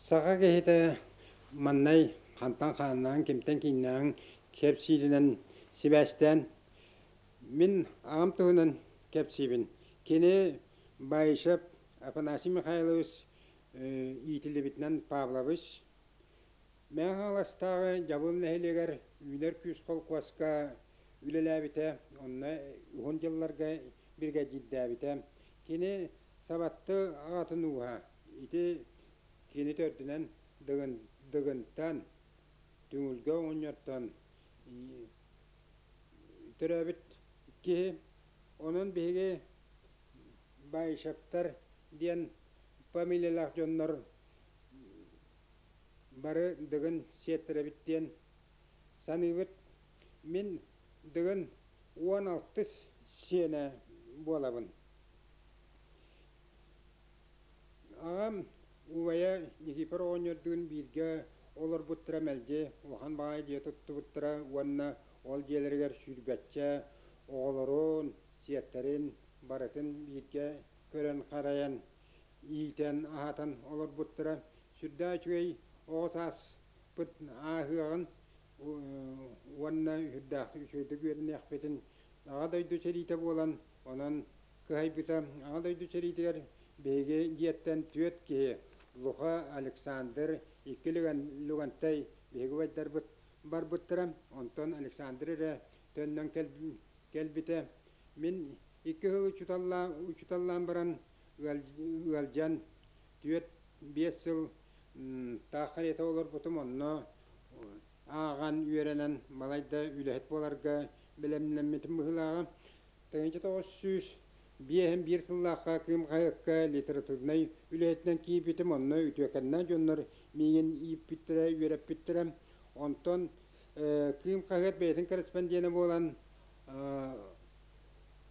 Саха киһитэ маннай хантан хааннаан, кимтэн кииннээн кэпсииринэн сибээстээн мин аҕам туһунан кэпсиибин. Кини Баишев Афанасий Михайлович иитиллибитинэн Павлович Мэҥэ Хаҥаластааҕы Дьабыл нэһилиэгэр Үүнэр күүс холкуоска үлэлээбитэ, онно уһун дьылларга биригэдьиирдээбитэ. Кини Сабатты аҕатын ууһа. Ити кини төрдүнэн Дыгын, Дыгынтан, Түҥүлгэ оҕонньортон төрөөбүт киһи. Онон биһиги Баишевтар диэн фамилиялаах дьоннор бары Дыгын сиэттэрэбит диэн саныыбыт. Мин Дыгын 16-ыс сиэнэ буолабын. Аҕам убайа Никифор оҕонньордуун бииргэ олорбуттара мэлдьи улахан баҕайы дьиэ туттубуттара уонна ол дьиэлэригэр сүүрбэччэ оҕолорун, сиэттэрин барытын бииргэ көрөн-харайан, иитэн-аһатан олорбуттара. Сүрдээх үчүгэй оҕо сааспыт ааһыаҕын уонна сүрдээхтик үчүгэйдик үөрэниэхпитин Аҕа дойду сэриитэ буолан, онон кыһайбыта. Аҕа дойду сэриитигэр биһиги дьиэттэн түөрт киһи Луха, Александр, икки Лүгэнтэй биһиги убайдарбыт барбыттара. Онтон Александр эрэ төннөн кэлбитэ. Мин икки сыл учууталлаан баран ыалдьан түөрт-биэс сыл таах кэриэтэ олорбутум. Онно ааҕан үөрэнэн балайда үлэһит буоларга бэлэмнэммитим быһыылааҕа. 1951 сыллаахха Кыым хаһыакка литературнай үлэһитинэн киирбитим, онно үтүөкэннээх дьоннор миигин ииппиттэрэ, үөрэппиттэрэ. Онтон Кыым хаһыат бэйэтин корреспондена буолан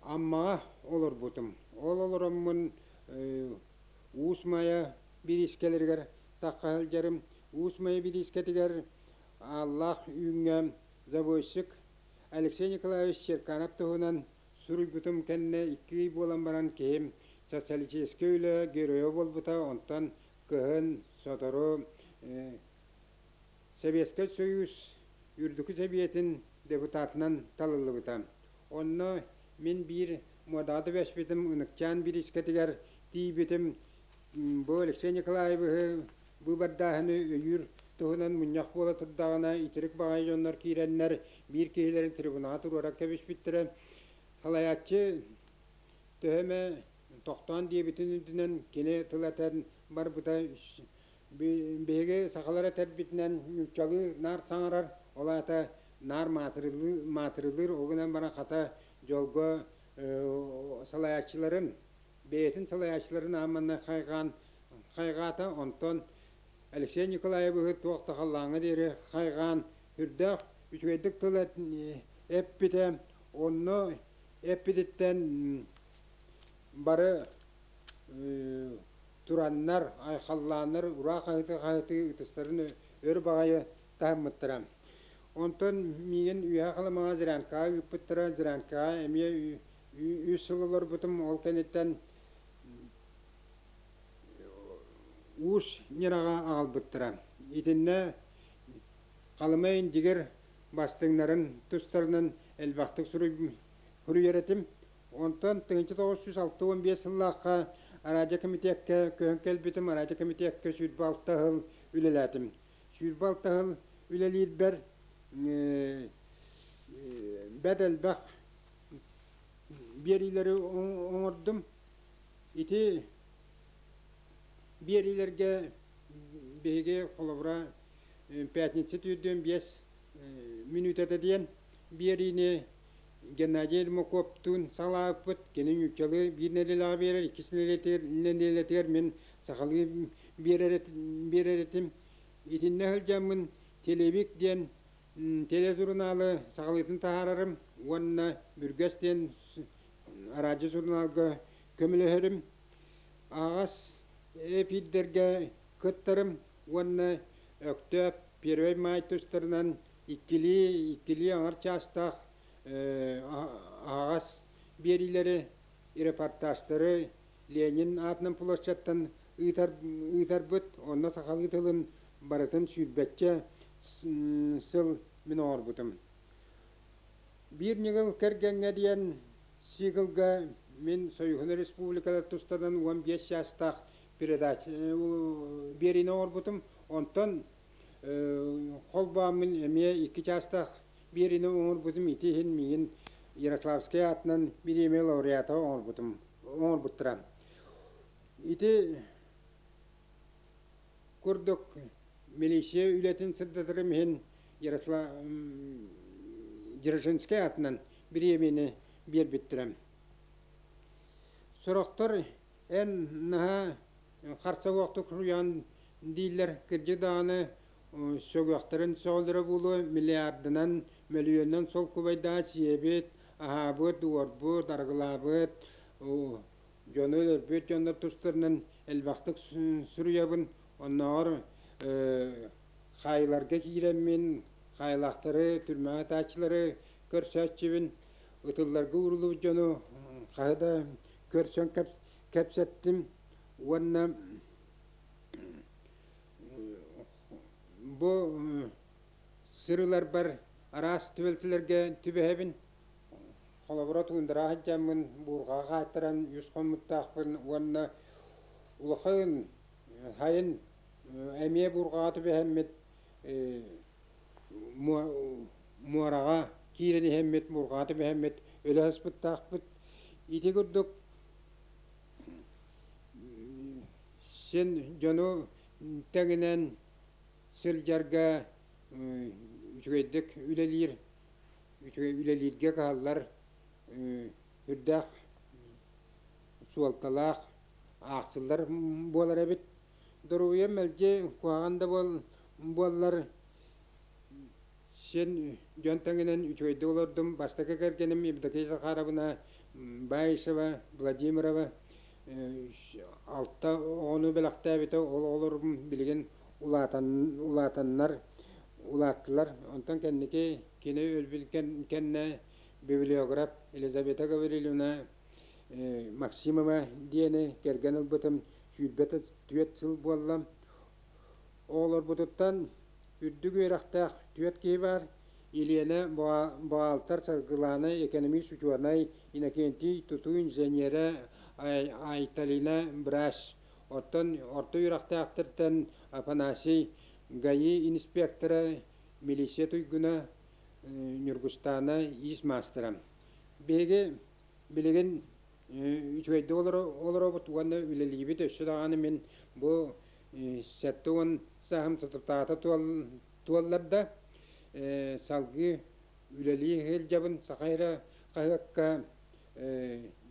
Аммаҕа олорбутум. Ол олороммун Уус Майа бириискэлэригэр тахха сылдьарым. Уус Майа бириискэтигэр Ааллаах Үүҥҥэ заводчик Алексей Николаевич Черканов туһунан суруйбутум кэннэ икки ый буолан баран киһим социалистическай үлэ геройа буолбута, онтон кыһын сотору Советскай Союз Үрдүкү Сэбиэтин депутатынан талыллыбыта. Онно мин биир муодаҕа түбэспитим, Ыныкчаан бириискэтигэр тиийбитим. Бу Алексей Николаевиһы быыбардааһыны өйүүр туһунан мунньах буола турдаҕына, итирик баҕайы дьоннор киирэннэр биир киһилэрин трибунаҕа туруоран кэбиспиттэрэ. Салайааччы төһө эмэ тохтоон диэбитин үрдүнэн кини тыл этэн барбыта. Биһиги сахалар этэрбитинэн нууччалыы наар саҥарар, ол аата наар маатырылыыр, ол гынан баран хата дьолго салайааччыларын бэйэтин салайааччыларын аан манна хайҕаан хайҕаата, онтон Алексей Николаевиһы туох да халлааҥҥа диэри хайҕаан сүрдээх үчүгэйдик тыл эппитэ. Онно эппититтэн бары тураннар, айхаллааннар, ураа хаһытыы-хаһытыы ытыстарын өр баҕайы таһыммыттара. Онтон миигин Үөһээ Халымаҕа Зырянкаҕа ыыппыттара. Зырянкаҕа эмиэ үс сыл олорбутум. Ол кэнниттэн Уус Ньыраҕа аҕалбыттара. Итиннэ Халыма Индигир бастыҥнарын тустарынан элбэхтик суруйар этим. Онтон 1965 сыллаахха радиокомитекка көһөн кэлбитим. Радиокомитекка 26 сыл үлэлээтим. 26 сыл үлэлиирбэр бэрт элбэх биэриилэри оҥордум. Ити биэриилэргэ биһиги холобура пятница түүрдүөн биэс мүнүүтэтэ диэн биэриини Геннадий Ермаковтуун саҕалаабыппыт. Кини нууччалыы биир нэдиэлэҕэ биэрэр, иккис нэдиэлэтигэр мин сахалыы биэрэр этим. Итиннэ сылдьаммын «Телевик» диэн тележурналы сахалыытын таһаарарым уонна «Бүргэс» диэн араадьыйа-сурунаалга көмөлөһөрүм. Аҕас эпиирдэргэ кыттарым уонна Өктөөп Первый Маай тустарынан иккилии, иккилии аҥар чаастаах аһаҕас биэриилэри, репортажтары Ленин аатынан площадьтан ыытар ыытарбыт. Онно сахалыы тылын барытын сүүрбэччэ сыл мин оҥорбутум. Биир ньыгыл кэргэҥҥэ диэн циклга мин Союһун республикалар тустарынан 15 чаастаах передача биэриини оҥорбутум. Онтон холбооммун эмиэ 2 чаастаах биэриини оҥорбутум. Ити иһин миигин Ярославскай аатынан бириэмийэ лауреата оҥорбутум, оҥорбуттара. Ити курдук милиция үлэтин сырдатарым иһин Ярослав Дзержинскэй аатынан бириэмийэни биэрбиттэрэ. Сорохтор эн наһаа харса суохтук суруйаҕын дииллэр, кырдьык даҕаны сөҕүөхтэрин сөҕөллөрө буолуо, миллиардынан, мөлүйүөнүнэн солкуобайдаах сиэбит, аһаабыт, уорбут, арыгылаабыт, дьону өлөрбүт дьоннор тустарынан элбэхтик суруйабын. Оннооҕор хаайыыларга киирэммин, хаайылаахтары, түрмэҕэ ытааччылары көрсөөччүбүн, ытылларга ууруллубут дьону хаһы да көрсөн кэпсэттим уонна бу сырыыларбар араас түбэлтэлэргэ түбэһэбин. Холобура, туундараҕа сылдьаммын, буурҕаҕа хаайтаран үс хоммуттаахпын уонна улахан сайын эмиэ буурҕаҕа түбэһэммит муораҕа киирэн иһэммит, буурҕаҕа түбэһэммит өлө сыспыттаахпыт. Ити курдук син дьону тэҥинэн сылдьарга үчүгэйдик үлэлиир, үчүгэй үлэлииргэ кыһаллар үрдээх суолталаах аахсыллар буолар эбит. Доруобуйам мэлдьи куһаҕан да буоллар син дьон тэҥинэн үчүгэйдик олордум. Бастакы кэргэним Евдокия Захаровна Баишева Владимирова алта оҕону бэлэхтээбитэ. Ол оҕолорум билигин улаатан улаатаннар улааттылар. Онтон кэнники кини өлбүт кэннэ библиограф Елизавета Гаврильевна Максимова диэни кэргэн ылбытым 24 сыл буолла. Оҕолорбутуттан үрдүк үөрэхтээх түөрт киһи баар. Елена бухгалтер, Саргылаана экономист учуонай, Иннокентий тутуу инженерэ, Айталина врач. Оттон орто үөрэхтээхтэртэн Афанасий ГАИ инспектора, милиция туйгуна, Ньургустаана иис маастара. Биһиги билигин үчүгэйдик олоробут уонна үлэлиибит. Өссө даҕаны мин бу 70 сааһым сатаата туоллар да, салгыы үлэлии сылдьабын. Саха сирэ хаһыакка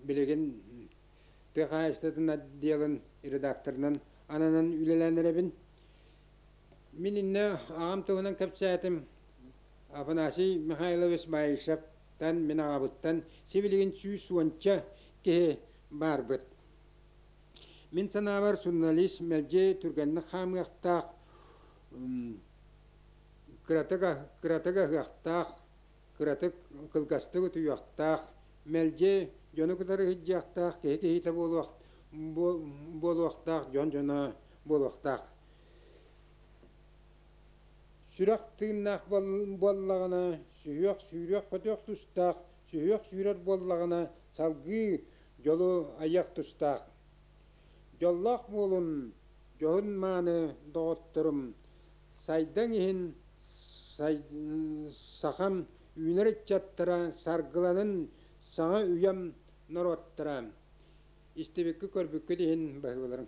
билигин тыа хаһаайыстыбатын отделын редакторынан ананан үлэлээн эрэбин. Мин иннэ аҕам туһунан кэпсээтим. Афанасий Михайлович Баишевтан, мин аҕабыттан сибилигин 110-ча киһи баарбыт. Мин санаабар, журналист мэлдьи түргэнник хаамыахтаах, кыратык, кыратык аһыахтаах, кыратык кылгастык утуйуохтаах, мэлдьи дьону кытары сылдьыахтаах, киһи киһитэ буолуох, буолуохтаах, дьон дьоно буолуохтаах. Сүрэх тыыннаах буоллаҕына, сүһүөх сүүрүөх-көтүөх тустаах, сүһүөх сүүрэр буоллаҕына, салгыы дьолу айыах тустаах. Дьоллоох буолун, дьоһун-мааны доҕотторум, сайдаҥ иһин сахам үүнэр ыччаттара саргыланын саҥа үйэм норуоттара. Истибиккит-көрбүккүт иһин баһыыбаларым.